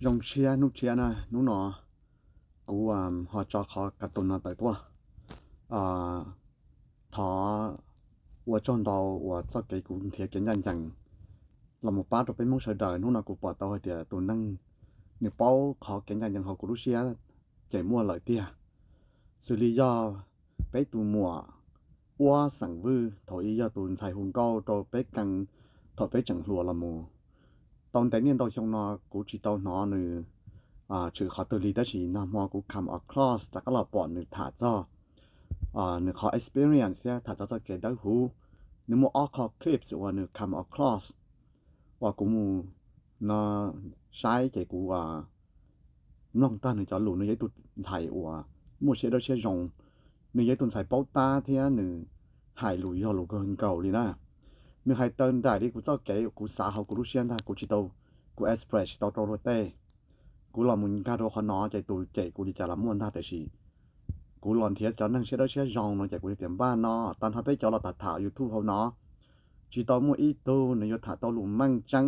Zoo siab hnub tshiab na, hnub no kuv ho tso qhov cartoon no tawm tuaj. Thov ua tsaug ntau uas txoj kev kuv nrhiav kev ncaj ncees los mus pab rau peb Hmoob sawv daws. Hnub no kuv pom tau hais tias tus neeg nws paub qhov kev ncaj ncees hauv kuv lub siab ces muaj lawm tiag. Xws li yog peb tus muam Uab xeem Vwj, thaum ub yog tus ntxhais hu nkauj rau peb kees thaum peb tseem hluas los mus. Tau ntev niaj ntau xyoo no kuv tsis tau hnov nws tshwm qhov twg li, tab sis nag hmo kuv come across rov qab los pom nws tham txog nws qhov experience thiab tham txog txoj kev dawb huv. Nws muaj ob qho clips uas nws come across uas kuv mus no saib ces kuv mloog tag nws cov lus. Nws yog ib tug ntxhais uas muaj siab dawb siab zoo, nws yog ib tug ntxhais paub tab thiab nws hais lus yog lus kawg nkaus li na. Nws hais raws nraim li kuv txoj kev kuv xav hauv kuv lub siab ntag, kuv tsis tau, kuv express tsis tau rau luag tej. Kuv los mus nkag rau qhov no ces tus cem kuv li cas los muaj ntag, tiam sis kuv los nrhiav cov neeg siab dawb siab zoo no ces kuv tias npaj no tag nrho peb cov los tham tham YouTube hauv no tsis tau muaj ib tug nws yuav tham tau lus meej tseeb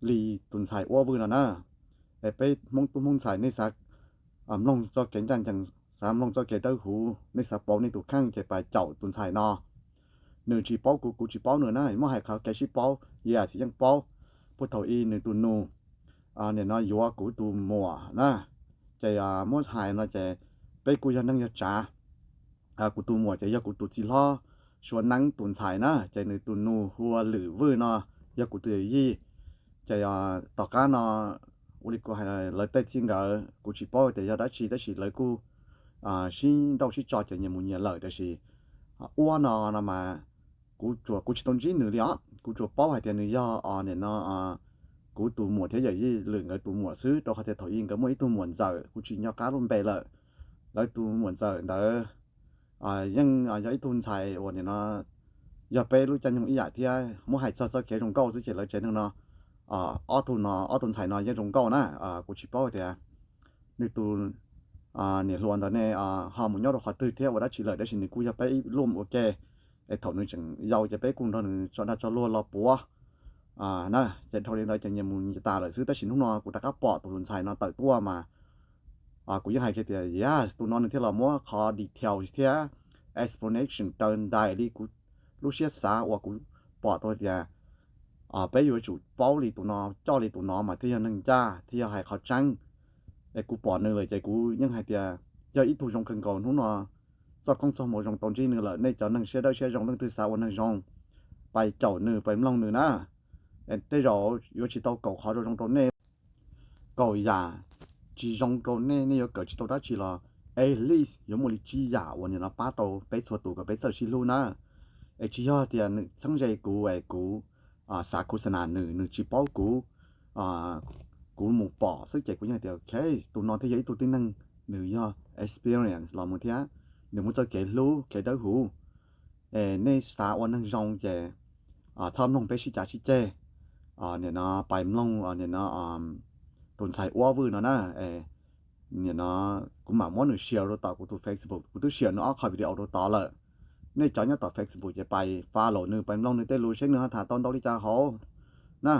li tus ntxhais Uab Vwj no na. Es peb Hmoob tub Hmoob ntxhais nej xav mloog txoj kev ncaj ncees, xav mloog txoj kev dawb huv, nej xav pauv nej tus kheej ces pais caum tus ntxhais no. Nws tsis paub kuv, kuv tsis paub nws na, muab hais qhov kev sib paub, yes yeej paub. Puag thaum ub nws tus nus nim no yuav kuv tus muam na, ces muab hais no ces peb kuj yog neej yog tsav. Kuv tus muam ces yog kuv tus txiv hlob Suav Neeb tus ntxhais na, ces nws tus nus hu ua Lwm Vwj no yog kuv tus yawm yij. Ces tom qab no ua li kuv hais lawv tej txij nkawm kuv tsis paub tias yog dab tsi, tab sis lawv kuj sib nrauj sib tso ces nyias mus nyias lawm. Tiam sis Uab no no mas kuv tsuas, kuv tsis tau ntsib nws li os, kuv tsuas paub hais tias nws yog nim no kuv tus muam thiab yawm yij Lwm nkawd tus muam xwb, rau qhov tias thaum ub nkawd muaj ib tug muam ntxawm, kuv tsis nco qab lub npe lawm. Lawv tus muam ntxawm ntawd yeej yog ib tug ntxhais uas nim no yog peb lub caij nyoog ib yam thiab. Muab hais txog txoj kev zoo nkauj xwb ces lawv tsev neeg no, ob tug no, ob tug ntxhais no yeej zoo nkauj na. Kuv tsis paub tias nws tus niam hluas ntawd ne ho mus nyob rau qhov twg thiab ua dab tsi lawm, tab sis nws kuj yog peb ib luam ua ke. Es thaum nws tseem yau ces peb kuj nrog nws tso dag tso luag los puav na, ces dhau li ntawd ces nyias mus nyias tas lawm xwb. Tab sis hnub no kuv rov qab pom tus ntxhais no tawm tuaj mas kuv yeej hais kiag tias yes, tus no nws thiaj los muab qhov details thiab explanation raws nraim li kuv lub siab xav uas kuv pom tau tias peb yuav tsum paub li tus no, coj li tus no mas thiaj yog neeg ncaj thiaj yog hais qhov tseeb. Es kuv pom nws lawm ces kuv yeej hais tias yog ib tug zoo kawg nkaus hnub no txoj koob txoj hmoov zoo tau ntsib nws lawm. Nej cov neeg siab dawb siab zoo leej twg xav ua neeg zoo, pais caum nws, pais mloog nws na. Tej zaum yuav tsis tau kaum qhov zoo zoo rau nej, kaum yam tsis zoo rau nej, nej yuav kawm tsis tau dab tsi los at least yuav muaj li tsib yam uas nim no pab rau peb txhua tus kom peb txawj sib hlub na. Es tsis yog tias nws txheeb ze kuv es kuv xav khuv xas nas nws, nws tsis paub kuv, kuv mus pom xwb ces kuv yeej tias ok, tus no thiaj yog ib tug tib neeg, nws yog experience los mus thiab, nws muaj txoj kev hlub kev dawb huv. Es nej xav ua neeg zoo ces txhob mloog peb sib cav sib ceg. Nim no pais mloog nim no tus ntxhais Uab Vwj no na, nim no kuv mam muab nws share rau tom kuv tus Facebook, kuv twb share nws ob qho video rau tod lawm. Nej cov nyob tom Facebook ces pais follow nws, pais mloog nws tej lus seb nws ho tham tau ntau li cas hauv na.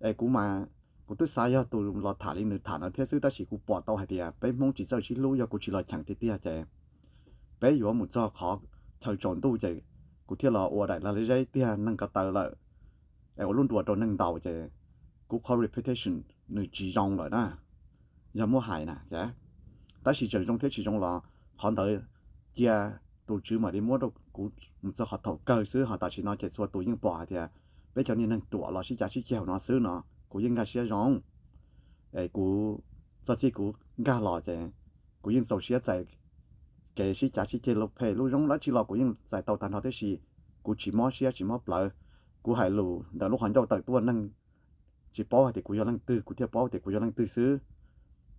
Es kuv mas, kuv twb xav yog tus los tham li nws tham no thiab xwb, tab sis kuv pom tau hais tias peb Hmoob tsis txawj sib hlub, yog kuv tsis los cheem tiag tiag ces peb yuav mus txog qhov chaw tsaus ntuj ces kuv thiaj los ua daim lag lag zeb tiag neeg ko taw lawm, es ua lub nruas rau neeg ntaus ces kuv qhov reputation nws tsis zoo lawm na. Yog muab hais na, tab sis tseem zoo thiab tsis zoo los qhov ntawd cia tus Tswv mam li muab rau kuv mus txog qhov thaum kawg xwb. Ho tam sim no ces txhua tus yeej pom hais tias peb cov niag neeg ruam los sib cav sib ceg no xwb no, kuv yeej nkag siab zoo. Es kuv, txog txij kuv nkag los ces kuv yeej txaus siab txais kev sib cav sib ceg lub phem lub zoo dab tsi los kuv yeej txais tau tag nrho tib si. Kuv tsis mob siab tsis mob plawv, kuv hais lus ntawm lub qhov ncauj tawm tuaj, neeg tsis paub hais tias kuv yog leej twg, kuv thiaj paub tias kuv yog leej twg xwb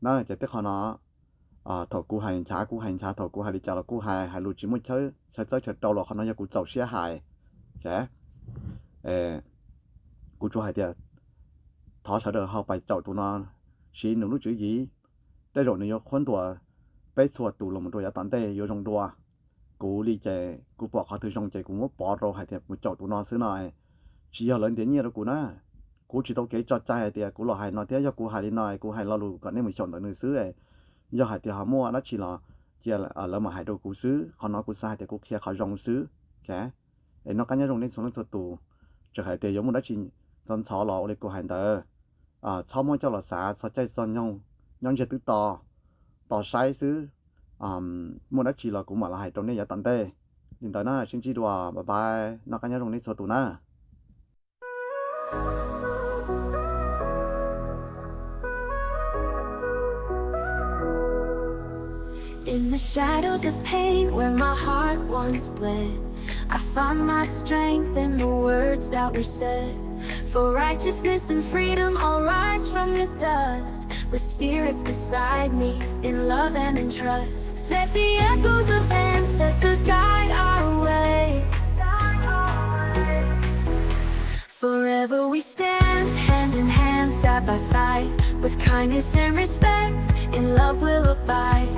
na. Ces tej qho no thaum kuv hais nchav kuv hais nchav, thaum kuv hais li cas los kuj hais, hais lus tsis muaj chaw txawb chaw rau los qhov no yog kuv txaus siab hais. Kuv tsuas hais tias thov sawv daws ho pais caum tus no, siv nws lub tswv yim, tej zaum nws yuav qhuab ntuas peb txhua tus los mus rau yav tom ntej yuav zoo dua. Kuv li ces kuv pom qhov twg zoo ces kuv muab pov rau hais tias mus caum tus no xwb no, tsis yog lawv ntiav nyiaj rau kuv na. Kuv tsis tau kev tso cai hais tias kuv los hais no thiab, yog kuv hais li no, kuv hais lo lus kom nej mus xyaum ntawm nws xwb. Yog hais tias ho muaj dab tsi los cia lawv mam hais rau kuv xwb. Qhov no kuv xav hais tias kuv qhia qhov zoo xwb. Es noj qab nyob zoo nej txhua leej txhua tus, txawm hais tias yuav muaj dab tsi ntxhov ntxhov los ua li kuv hais ntawd, txhob muab coj los xav txog caij txog nyoog, nyob ntsiag twb to, tos saib xwb. Muaj dab tsi los kuv mam los hais rau nej yav tom ntej. Li ntawd na, sib ntsib dua, bye bye, noj qab nyob zoo nej txhua tus na. In the shadows of pain where my heart once bled, I find my strength in the words that were said. For righteousness and freedom, I'll rise from the dust, with spirits beside me, in love and in trust. Let the echoes of ancestors guide our way. Forever we stand, hand in hand, side by side, with kindness and respect, in love we'll abide.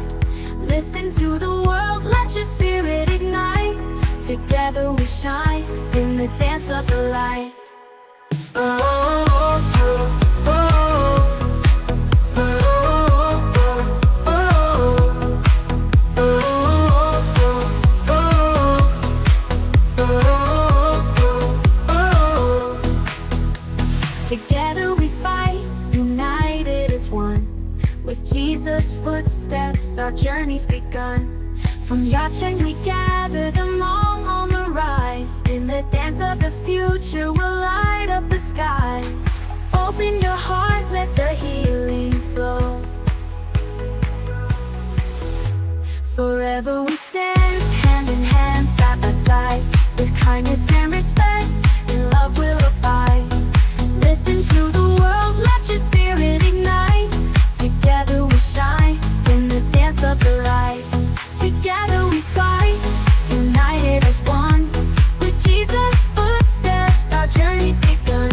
Listen to the world, let your spirit ignite. Together we shine, in the dance of the light. Together we fight, united as one. With Jesus' footsteps, our journey's begun. From Yatsen we gather the Hmong on the rise. In the dance of the future, we'll light up the skies. Open your heart, let the healing flow. Forever we stand, hand in hand, side by side, with kindness and respect, in love we'll abide. Listen to the world, let your spirit ignite. Together we shine, in the dance of the light. Together we fight, united as one. With Jesus' footsteps, our journey's begun.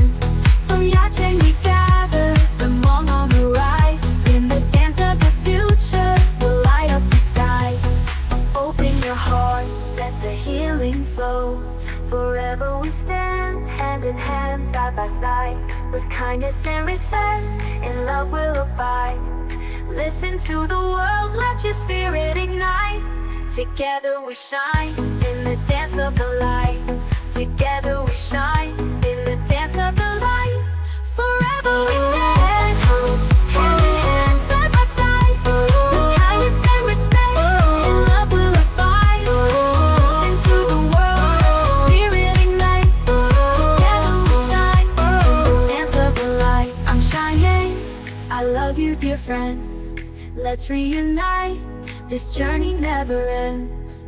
From Yatsen we gather, the Hmong on the rise. In the dance of the future, we'll light up the sky. Open your heart, let the healing flow. Forever we stand, hand in hand, side by side. With kindness and respect, in love we'll abide. Listen to the world, let your spirit ignite. Together we shine, in the dance of the light. Together we shine, in the dance of the light. Forever we stand, hand in hand, side by side. With kindness and respect, in love we'll abide. Listen to the world, let your spirit ignite. Together we shine, in the dance of the light. I'm shining, I love you, dear friends. Let's reunite, this journey never ends.